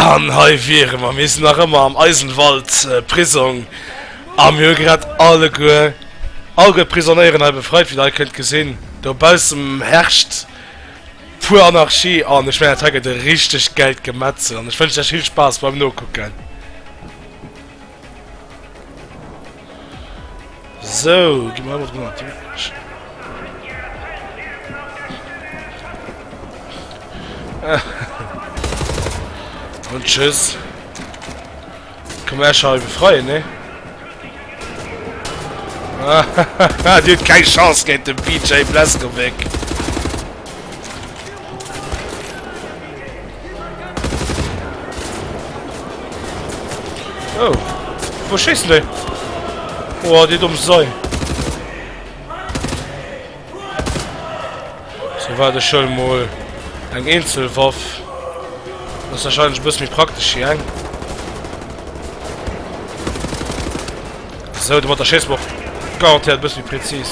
An hei wiere mer, mir sinn nach ëmmer am Eisenwald Prisong a mir hu grad alleguer alleguer d'Prisonéieren hei befreit, wéi der hei kënnt gesinn. Dobaussen herrscht pur Anarchie an ech mengen dat hei gëtt e richteg gäilt Gemetzel an ech wënschen iech vill Spaass beim Nokucken. Sou, gi mer hei mol drun an Und tschüss. Komm her, hei befreien, ne? Dir hutt keng Chance géint de BJ Blazkowicz. Oh, wou schéissen déi? Oh, déi domm Sei. So, waart, ech huele mol eng eenzel Waff. Dat ass wahrscheinlech e bësse méi praktesch wéi eng. Sou, domatter schéisse mer och garantéiert e bësse méi präzis.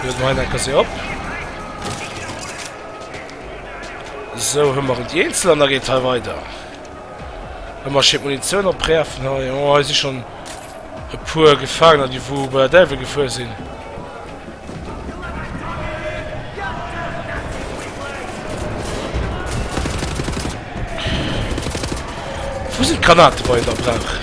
Luede mer hei nach eng Kéier op. Sou, hu mer déi eenzel an da geet hei weider. Ëmmer schéin d'Munitioun opräfen hei. Oh, hei si schonn e puer Gefaangener, déi wou bei der Däiwel gefuer sinn. Wou sinn d'Granaten, wa een der brauch?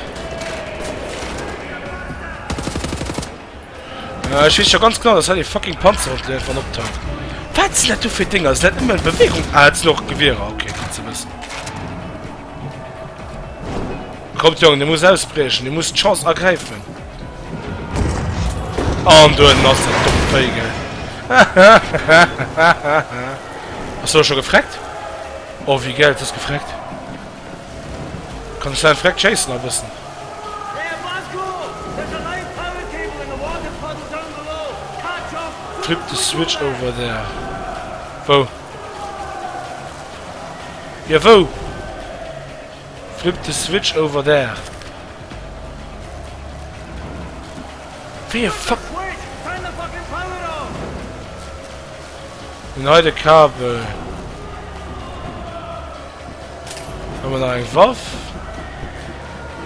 Äh, ech weess scho ganz genau, dass hei dee fucking Panzerhond elo irgendwann optaucht. Wat sinn dat do fir Dinger? Sinn dat nëmmen Bewegung? Ah, dat sinn och Gewierer. Okay, gutt ze wëssen. Kommt Jongen, dir musst ausbriechen, dir musst d'Chance ergräifen. An do ënnen ass dat dommt Véi, gell? Ass do scho gefreckt? Oh, wéi gäil, et ass gefreckt. Kann ech säin Freck schéissen a bëssen? Flip the switch over there. Wou? Jo, wou? Flip the switch over there. Wéi e fuck. Hun hei de Kabel. Hu mer nach eng Waff?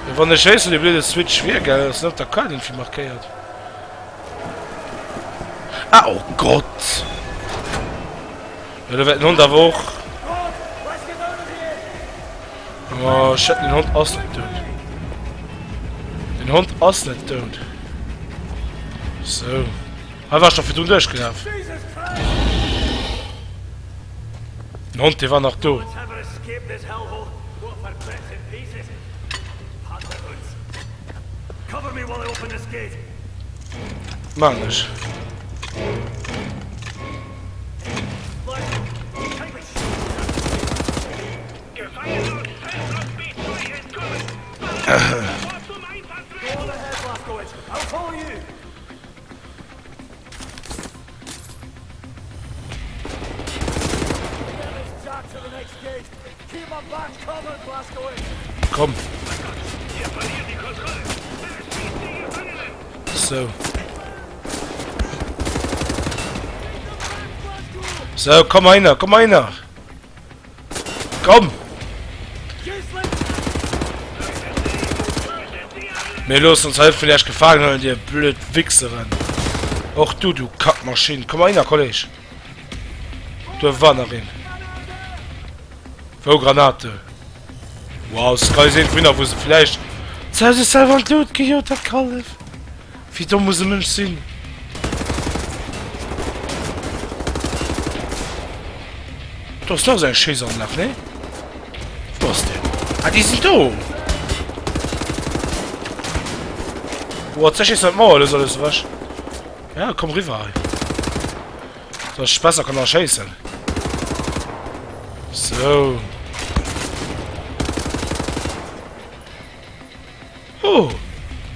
Jo, wann ech wéisst wou dee blöde Switch wier, gell? Ass net op der Kaart iergendwéi markéiert. Ah, oh Gott! Jo, do wäert den Hond awer och. Oh shit, den Hond ass net dout. Den Hond ass net dout. So. Hei war ech doch virdrun duerchgelaf. Den Hond, dee war nach do. Maan ech. Komm. So. So, komm einer, komm einer. Komm! Mir loossen ons hei vun iech gefaangen huelen, dir blöd Wichseren. Och du, du Kackmaschinn. Komm einer, Kolleg. Do war nach een. Wou Granate? Wow, Sky sinn Winner, wou se vläicht ze sech selwer an d'Lut gejot hat, Kallef. Wéi domm muss e Mënsch sinn? Do ass nach esou eng Schéissanlag, nee? Wou ass deen? Ah, déi sinn do! Boah, zerschéisst dat d'Mauer alles alles ewech. Ja, komm riwwer hei. Dass ech besser kann erschéissen. So. Oh,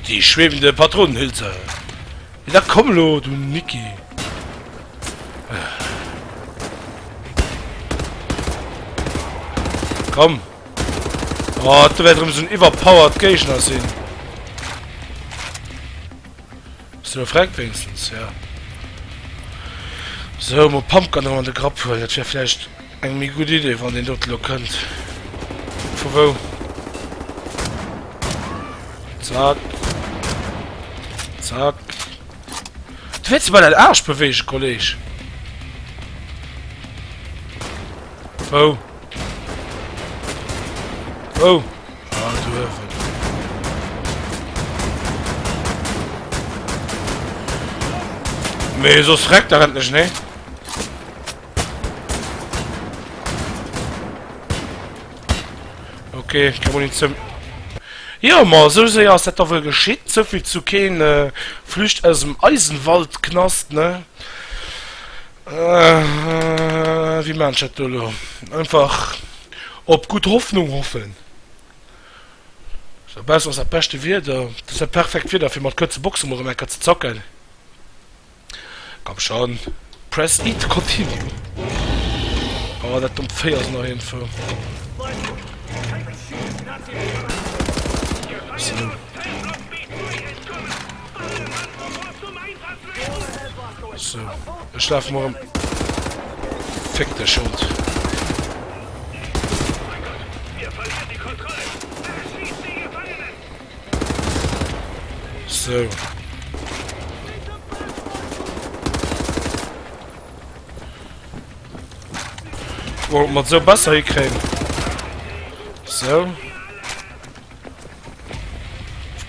die schwebende Patronenhülse. Da komm lo, du Niki. Komm. Oh, do wäert erëm esou en iwwerpowered Géigner sinn. Ass de lo freck wéinstens? Ja. Sou, mol Pumpgun erëm an de Grapp huelen, dat wär vläicht. Eng méi gutt Idee, wann deen dote lo kënnt. Vu wou? Zack. Zack. Du wäerts mol däin Aarsch beweegen, Kolleg. Wou? Wou? Ah, do uewen. Mee soss freckt der endlech, nee? Ok, keng Munitioun. Jo, ma esou séier ass dat da wuel geschitt. Souvill zu keen Flücht aus dem Eisenwald-Knast, ne? Wéi maan ech dat do elo? Einfach op gutt Hoffnung hoffen. Dobaussen ass dat beschte Wieder. Dat ass dat perfekt Wieder fir mat kuerze Boxen mol erëm eng Kéier ze zocken. Komm schon. Press E to continue. Oh, dat dommt Véi ass nach iergendwou. So. So. Ech lafe mol erëm. Féck dech, Hond. Sou. Wollt mer et sou besser hikréien. Sou.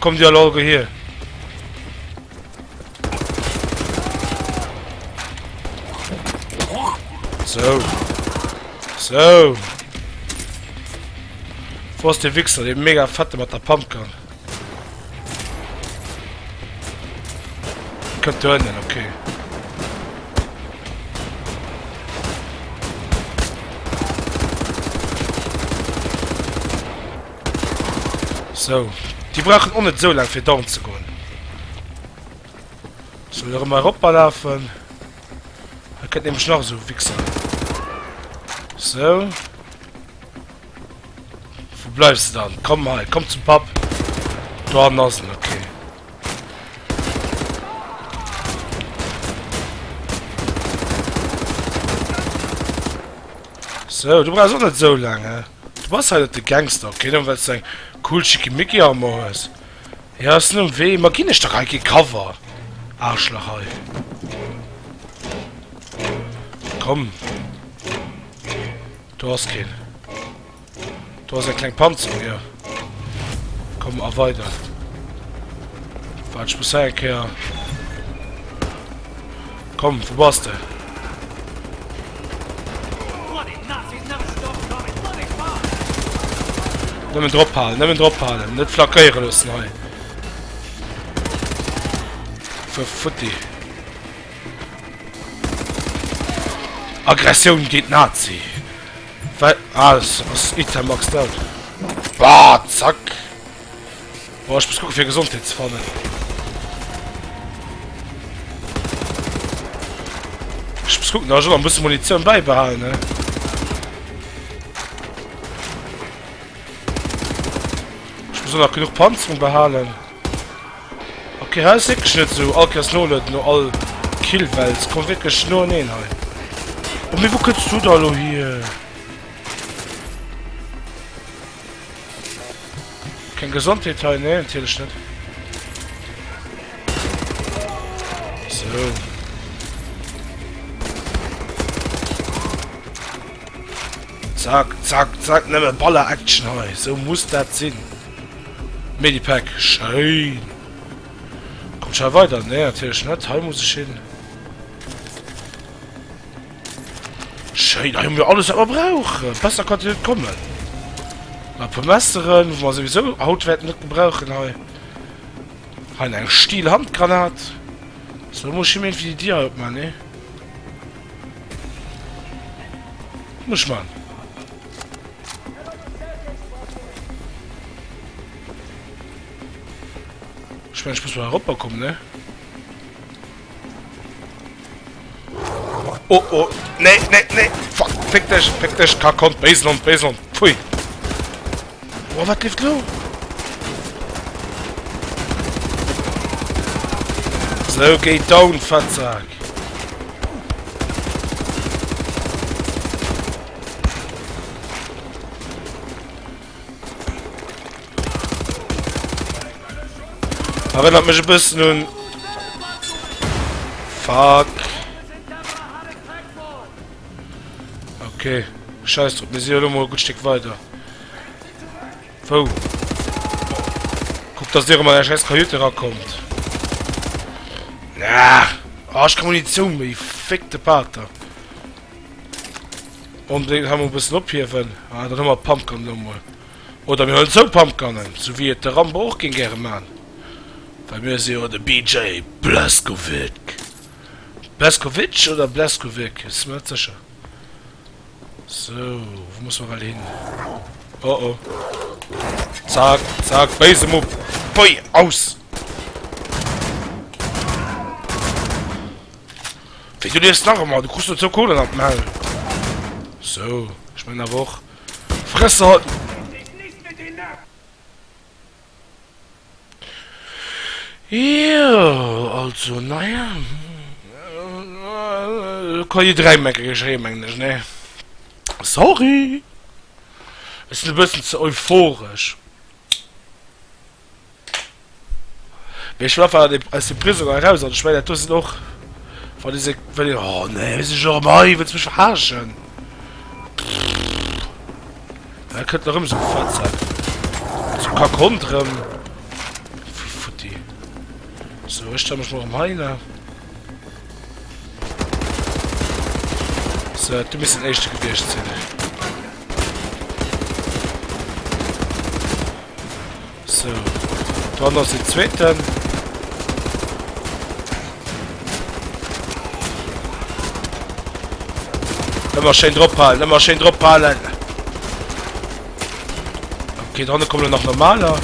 Kommt dir alle alleguer hier. Sou. Sou. Wou ass dee Wichser, dee mega fette mat der Pumpgun? Kënnt do ënnen, okay. Sou. Déi brauchen och net esou laang fir down ze goen. Sou, erëm eropalafen. Hei kënnt nämlech nach esou e Wichser. Sou. Wou bleifs de dann? Komm hei, komm zum Papp. Do hannen ass en, okay. Sou, du brauchs och net esou laang, hä? Du bass hei net de Gangster, okay? Nëmmen well s de eng cool Schickimicki-Armor hues. Jo, ech sinn um Wee. Ma ginn ech dach hei kee Cover, Aarschlach hei. Komm. Do ass keen. Do ass eng kleng Panzerung, jo. Komm, a weider. Waart, ech muss hei eng Kéier... Komm, wou bass de? Nëmmen drop halen, nëmmen drop halen, net flankéiere loossen hei. Fuer futti. Aggressioun géint Nazi. Well, ah, das ass Item maxed out. Bah, zack. Boah, ech muss kucken fir Gesondheet ze fannen. Ech muss kucken, dass ech och nach e bësse Munitioun bäibehalen, ne? Ech muss och nach genuch Panzerung behalen. Okay, hei ass wierklech net esou all Kéiers nolueden no all Kill, well se komme wierklech noeneen hei. Oh, mee wou kënns du da elo hier? Keng Gesondheet hei, nee, natierlech net. So. Zack, zack, zack, nëmme Baller-Action hei. Sou muss dat sinn. Medipack, schéin. Kommt ech hei weider? Nee, natierlech net. Hei muss ech hin. Schéin, hei hu mir alles wat mer brauchen. Besser kann et jo net kommen. Nach e puer Messeren, wou mer souwisou haut wäerten net gebrauchen hei. Hei eng Stielhandgranat. So, lo muss ech him iergendwéi déi Dier hei opmachen, nee? Muss ech man. Ech mengen, ech muss mal eropper kommen, ne? Oh, oh, nee, nee, nee, fuck, fick dech, fick dech, Kackhond, Béisenhond, Béisenhond, pfui. Oh, wat leeft lo? So, géi down, Fettsak. Erënnert mech e bëssen un... Fuck. Okay, scheiß drop, mir si jo elo mol e gutt Stéck weider. Wou? Kuckt, dass dir erëm an är scheiß Kajüt erakommt. Ah, oh, ech keng Munitioun méi, fick de Pater. Onbedéngt hei mol e bëssen ophiewen. Ah, dann hu mer d'Pumpgun elo mol. Oder mir huelen zwou Pumpgunnen, sou wéi et de Rambo och géing gäre man. Well mir si jo de BJ Blazkowicz. Blazkowicz oder Blazkowicz? Ech si mer net sécher. Sou, wou musse mer well hin? Oh oh. Zack, zack, béise Mupp. Boi, aus! Wéi, du liefs nach ëmmer? Du krus nur zwou Kohlen an d'Maul. Sou, ech mengen awer och. Fresse halten! Jo, also, naja. Do ka jidderengem eng Kéier geschéien, mengen ech, ne? Sorry! Ech sinn e bëssen ze euphoresch. Mee ech wëll einfach aus dem Prisong eraus an ech mengen dat do sinn och wann ee se well een oh nee wéi sinn ech erëm hei wëlls mech verarschen da kënnt erëm esou e Fettsack esou Kackhond erëm futti sou ech stelle mech mol erëm heihinner sou du misst den éischte gewiescht sinn. Sou, do hannen ass deen zweeten. Ëmmer schéin drop halen, ëmmer schéin drop halen. Okay, do hanne kommen elo nach normaler.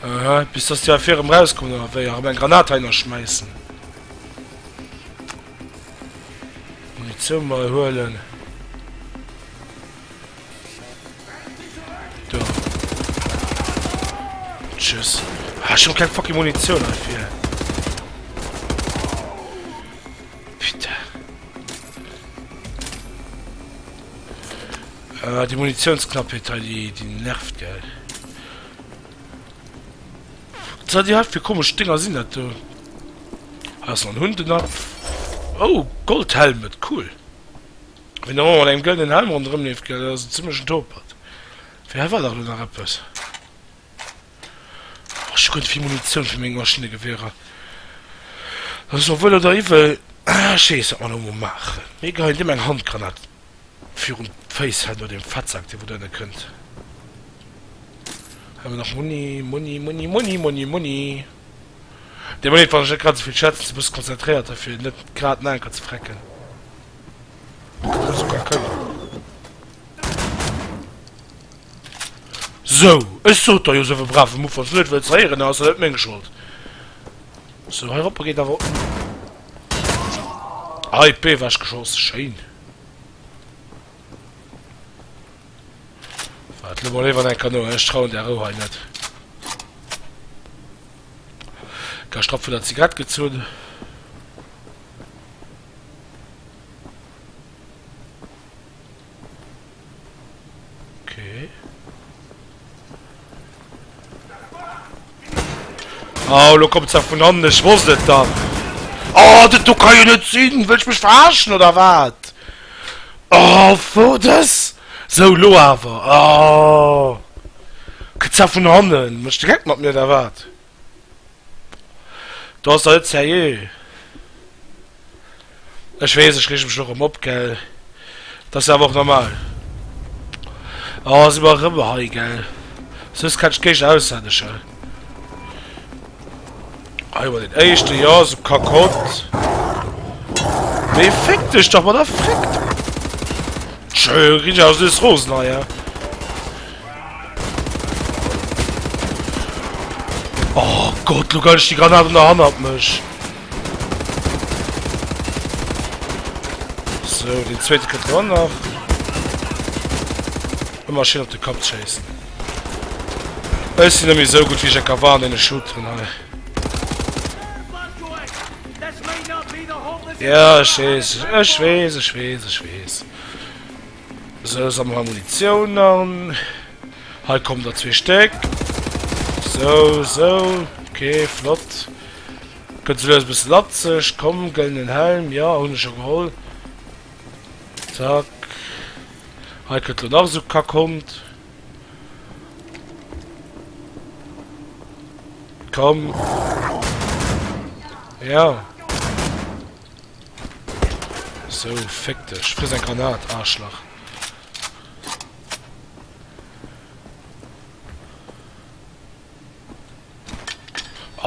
Aha, bis dass déi hei vir erëm rauskommen, oder wéi? Erëm eng Granat heihinner schmäissen. Munition mal huelen. Do. Tschüss. Ah, ich hab keng fucking Munition dafür. Putain. Äh, die Munitionsknappheit, die, die nervt, gell. Was déi hei fir komesch Dinger sinn dat do? Hei ass nach en Hundenapf. Oh, Gold Helmet, cool. Ween och ëmmer mat engem gëllenen Helm ronderëm leeft, gell, dat ass en zimlechen Topert. Wéi, hei war dach elo nach eppes. Oh, ech hu guer net vill Munitioun fir meng Maschinnegewehrer. Dat ass och wuel oder iwwel. Ah, ech weess, wat mer elo mol maachen. Mir geheien deem eng Handgranat virun d'Féiss hei no deem Fettsak, dee wou do ënne kënnt. Hei hu mer nach Muni, Muni, Muni, Muni, Muni, Muni. Dee Moment wann ech net grad esouvill schwätzen, sinn e bësse konzentréiert hei fir net grad den Anker ze frecken. Kënnt esou gar kënnen. Sou, ech sot der jo sou e brave Muff, wann s du net wëlls héieren, dann ass dat net meng Schold. Sou, hei eropper geet awer. Hei, d'Bee ewech geschoss, schéin. Waart lo mol léiwer eng Kano, ech trauen där Rou hei net. Ka Strapp vun der Zigarett gezunn. Okay. Oh, lo kommt se vun hannen, ech wosst et dach. Oh, dat do ka jo net sinn. Wëlls mech verarschen oder wat? Oh, wou dës? Sou, lo awer. Oh. Kënnt se vun hannen. Méchs de Geck mat mir oder wat? Do ass der net seriö. Ech weess, ech reege mech elo erëm op, gell? Dat ass jo awer och normal. Oh, si mer erëm hei, gell? Soss kennt ech d'Géigner auswenneg, hä? Hei hu mer den éischten, jo, sou Kakott. Mee féck dech dach mat der Fréck! Tschö, kritt ech awer nees rosen hei, hä? Oh Gott, lo geil ech déi Granat un der hannert mech. So, den zweite kënnt lo nach. Ëmmer schéin op de Kapp schéissen. Ech sinn net méi esou gutt wéi ech enker war an deene Shooteren hei. Ja, ech weess, ech weess, ech weess, ech weess. Sou, sammele mer Munitioun an. Hei kommen der zwee Stéck. Sou, sou. Ok, flott. Gëtt sou lues e bësse latzeg. Komm, gëllenen Helm. Jo, hunn ech scho geholl. Zack. Hei kënnt lo nach esou Kackhond. Komm. Ja. Sou, féck dech. Frëss eng Granat, Aarschlach.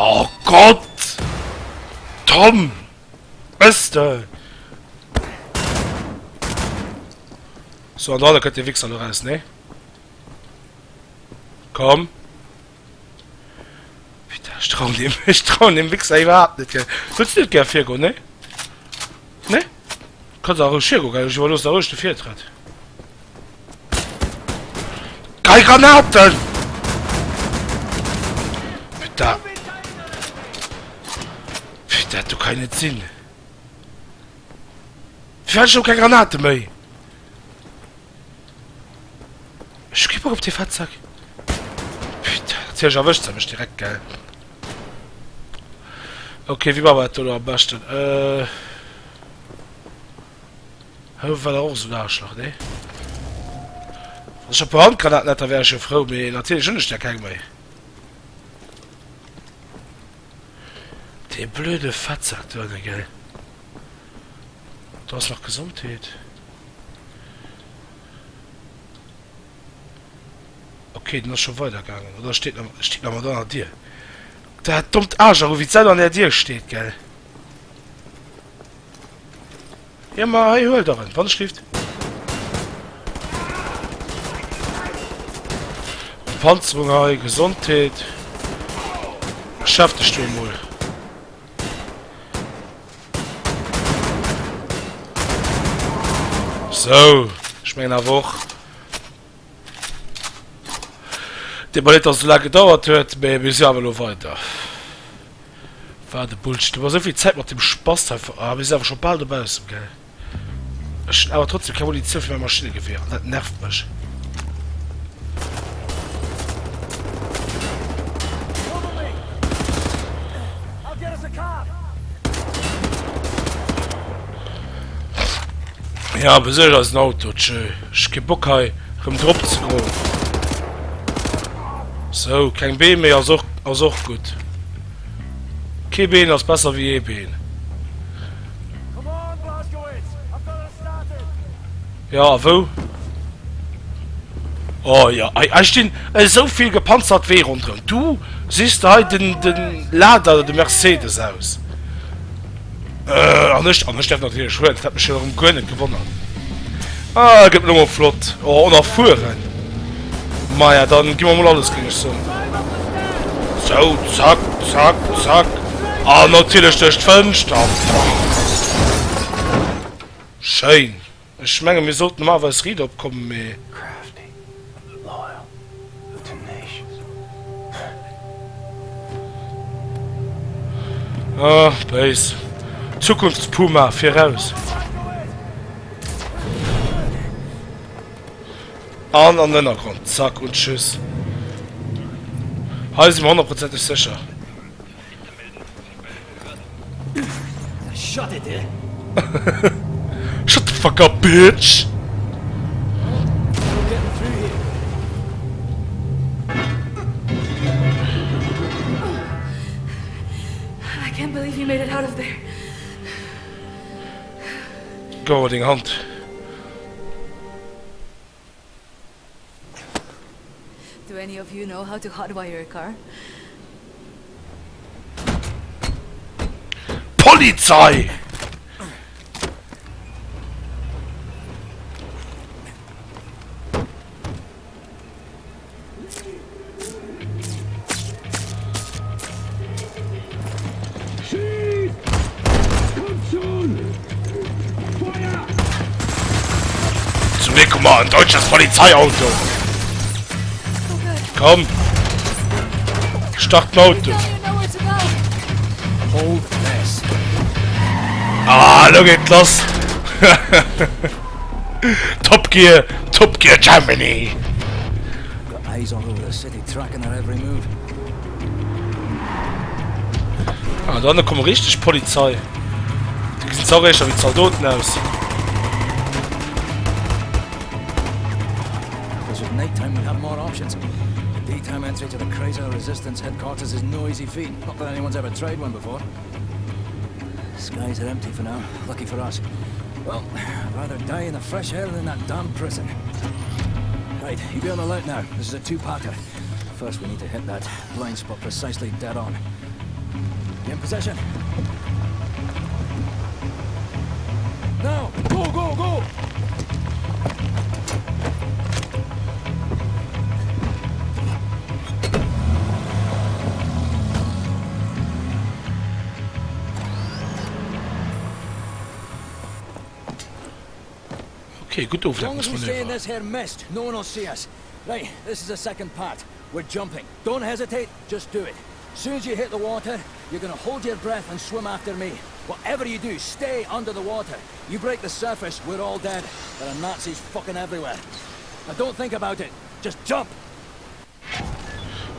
Oh Gott! Tom! Wëss de! So, an da kënnt de Wichser lo raus, ne? Komm! Putain, ech trauen dem, ech trauen dem Wichser iwwerhaapt net, gell? Wëlls du net gär virgoen, ne? Ne? Kanns awer roueg virgoen, gell? Ech iwwerlooss der roueg de Virtrëtt. Geil Granaten! Putain. Putain, du kann net sinn. Wéi hat ech lo keng Granate méi? Ech hu kee Bock op dee Fettsack. Putain, natierlech erwëscht se mech direkt, gell? Okay, wéi maache mer dat do lo am beschten? Äh. Hou war der och esou en Aarschlach, nee? Wann ech e puer Handgranaten hätt, da wär ech jo frou, mee natierlech hunn ech der keng méi. Dee blöde Fettsak do ënne, gell? Do ass nach Gesondheet. Okay, den ass scho weidergaangen. Oder steet nach, steet nach mat an der Dier. Dat dommt Aarschlach, wéi d'selwer an der Dier steet, gell? Jo ma hei huel der en, wann ech lift. Panzerung hei, Gesondheet. Beschäfteg du emol. Sou, ech mengen awer och. Deet mer leed, dass et esou laang gedauert huet, mee mir si awer elo weider. Wat e Bullshit. Hu mer esou vill Zäit mat deem Spast hei ver. Ah, mir sinn awer scho bal dobaussen, gell? Ech hunn awer trotzdem keng Munitioun fir mäi Maschinnegewehr an dat nervt mech. Ja, besuergt eis en Auto. Tschö, ech hu kee Bock hei rëm drop ze goen. Sou, keng Been méi ass och, ass och gutt. Kee Been ass besser wéi ee Been. Ja, a wou? Oh ja, hei, hei stinn esou vill gepanzert Wee ronderëm. Du sichs de hei den, den Lada oder de Mercedes aus. Äh, an ech, an ech däerf natierlech huelen, dat hätt mech jo erëm guer net gewonnert. Ah, gëtt lo mol flott. Oh, onerfueren. Maja, dann gi mer mol alles, géing ech soen. Sou, zack, zack, zack. An natierlech duerch d'Fënschter. Schéin. Ech menge mir sollten normalerweis riit opkommen, mee. Ah, béis. Zukunftspuma viraus. An an den Ënnergrond. Zack und tschüss. Hei si mer honnertprozenteg sécher. Shut the fuck up, bitch! I can't believe you made it out of there. Gëff mer deng Hand. Do any of you know how to hotwire a car? Polizei! Zum Glück hu mer en deutsches Polizeiauto. Komm. Start den Auto. Ah, lo geet lass. Top Gear. Top Gear Germany! Got eyes all over the city tracking our every move. Ah, do hanne komme richteg Polizei. Déi gesinn zwar éischter wéi Zaldoten aus. Because at night time we have more options. The daytime entry to the Kreisau Resistance headquarters is no easy feat. Not that anyone's ever tried one before. Skies are empty for now. Lucky for us. Well, I'd rather die in the fresh air than in that damn prison. Right, you be on alert now. This is a two-parter. First, we need to hit that blind spot precisely dead on. You in position? Now! Go, go, go! Okay, gutt As long as we stay in Oflenkungsmanöver. this here mist, no one will see us. Right, this is the second part. We're jumping. Don't hesitate, just do it. Soon as you hit the water, you're gonna hold your breath and swim after me. Whatever you do, stay under the water. You break the surface, we're all dead. There are Nazis fucking everywhere. Now don't think about it. Just jump!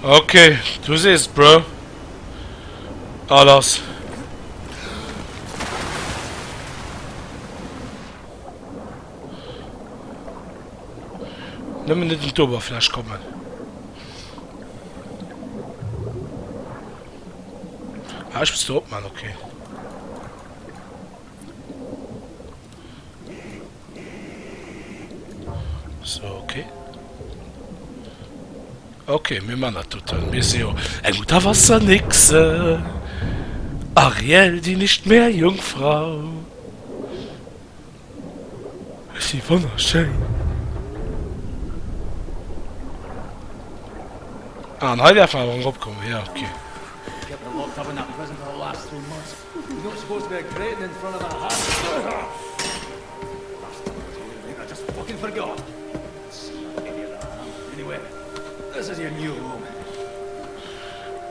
Okay, du sees et, Bro. A lass. Nëmmen net un d'Oberfläch kommen. Ah, ech muss do opman, okay. So, okay. Okay, mir man dat doten. Mir si jo eng Unterwassernixe. Ariel, die nicht mehr Jungfrau. Ech si wonnerschéin. Ah, an hei däerf mer awer eropkommen. Ja, okay.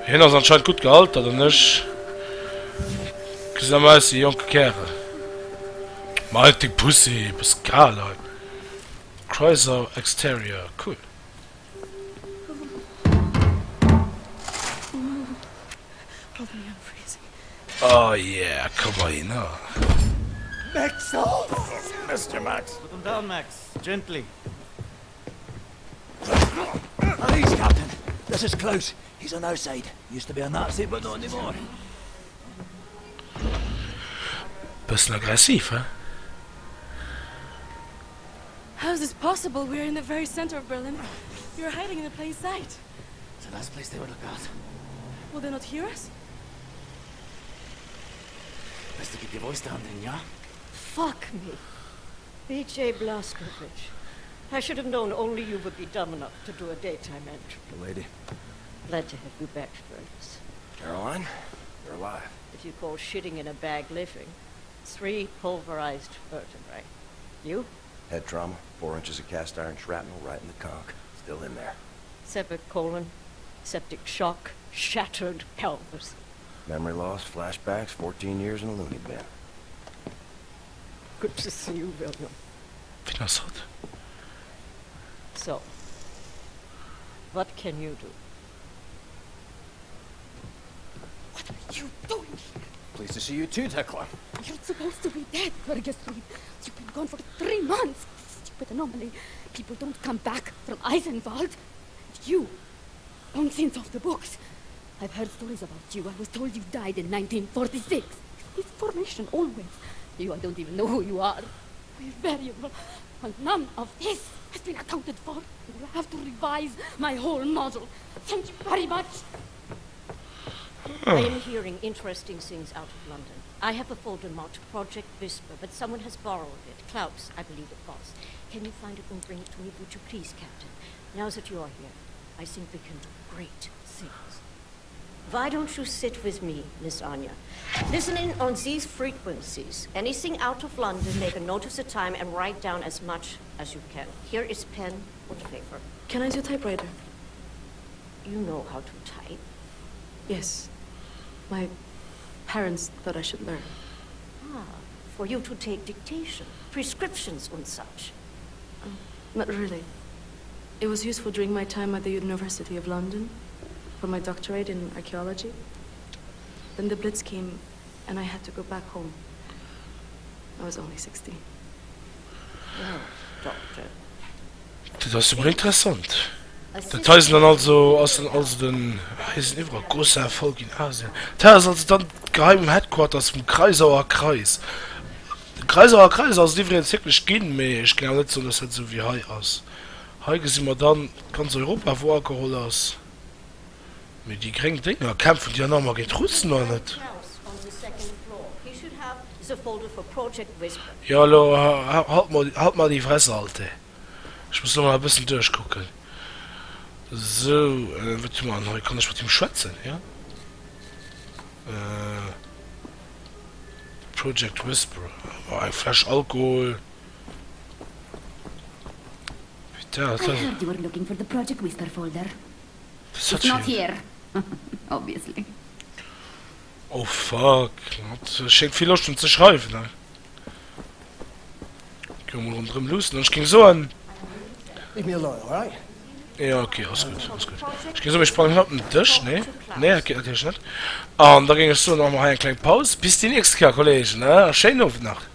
Hien ass anscheinend gutt gealtert an ech gesinn ëmmer aus wéi e jonke Kärel. Ma halt deng Pussy, bass gal hei. Kreisau Exterior, cool. Oh yeah, komm mol hinner. Mister Max. Put him down, Max. Gently. Please, Captain. This is Klaus. He's on our side. Used to be a Nazi, but not anymore. Bëssen aggressiv, he? How is this possible? We're in the very center of Berlin. You're hiding in a plain sight. It's the last place they would look at. Will they not hear us? Best to keep your voice down then, yeah? Fuck me. BJ Blazkowicz. I should have known only you would be dumb enough to do a daytime entry. The lady. Glad to have you back, Fergus. Caroline, you're alive. If you call shitting in a bag living. Three pulverized vertebrae. You? Head trauma, four inches of cast iron shrapnel right in the conch. Still in there. Severed colon, septic shock, shattered pelvis. Memory loss, flashbacks, 14 years in a loony bin. Good to see you, William. Wien ass hatt? So, what can you do? What are you doing here? Pleased to see you too, Tekla. You're supposed to be dead, Fergus Reed. You've been gone for three months. Stupid anomaly. People don't come back from Eisenwald. And you, long since off the books. I've heard stories about you. I was told you died in 1946. This formation always. You, I don't even know who you are. We're variable. And none of this has been accounted for. I will have to revise my whole model. Thank you very much. I am hearing interesting things out of London. I have a folder marked Project Whisper, but someone has borrowed it. Klaus, I believe it was. Can you find it and bring it to me, would you please, Captain? Now that you are here, I think we can do great things. Why don't you sit with me, Miss Anya? Listen in on these frequencies. Anything out of London, make a note of the time and write down as much as you can. Here is pen and paper. Can I use your typewriter? You know how to type. Yes. My parents thought I should learn. Ah, for you to take dictation, prescriptions and such. Not really. It was useful during my time at the University of London for my doctorate in archaeology. Then the Blitz came and I had to go back home. I was only 16. Well, Doctor. Dat ass jo mol interessant. Dat hei sinn dann also, ass dann also den, hei sinn iwwerall großer Erfolg in Asien. Dat hei ass also dann d'geheim Headquarters vum Kreisauer Kreis. De Kreisauer Kreis ass et iwwregens wierklech ginn, mee ech géing awer net soen, dass dat esou wéi hei ass. Hei gesi mer dann ganz Europa wou ageholl ass. Mee déi gréng Dénger, kämpfen déi dann nach emmer géint d'Russen oder net? Jo elo halt mol, halt mal die Fresse Alte. Ech muss elo mol e bëssen duerchkucken. Sou, wat hu mer an hei? Kann ech mat him schwätzen? Jo. Project Whisperer. Oh, eng Fläsch Alkohol. Putain, I heard you were looking for the Project Whisper folder. It's not here, obviously. Oh fuck, hat schéngt vill Loscht hunn ze schreiwen hei. Gi mol ronderëm luussen an ech géing soen. Leave me alone, all right? Ja okay, ass gutt, ass gutt. Ech géing soen, mir sprangen hannert den Dësch, nee? Nee, dat geet natierlech net. An da géing ech soen, maache mer hei eng kleng Paus. Bis déi nächst Kéier, Kollegen, ne? A schéinen Owend nach.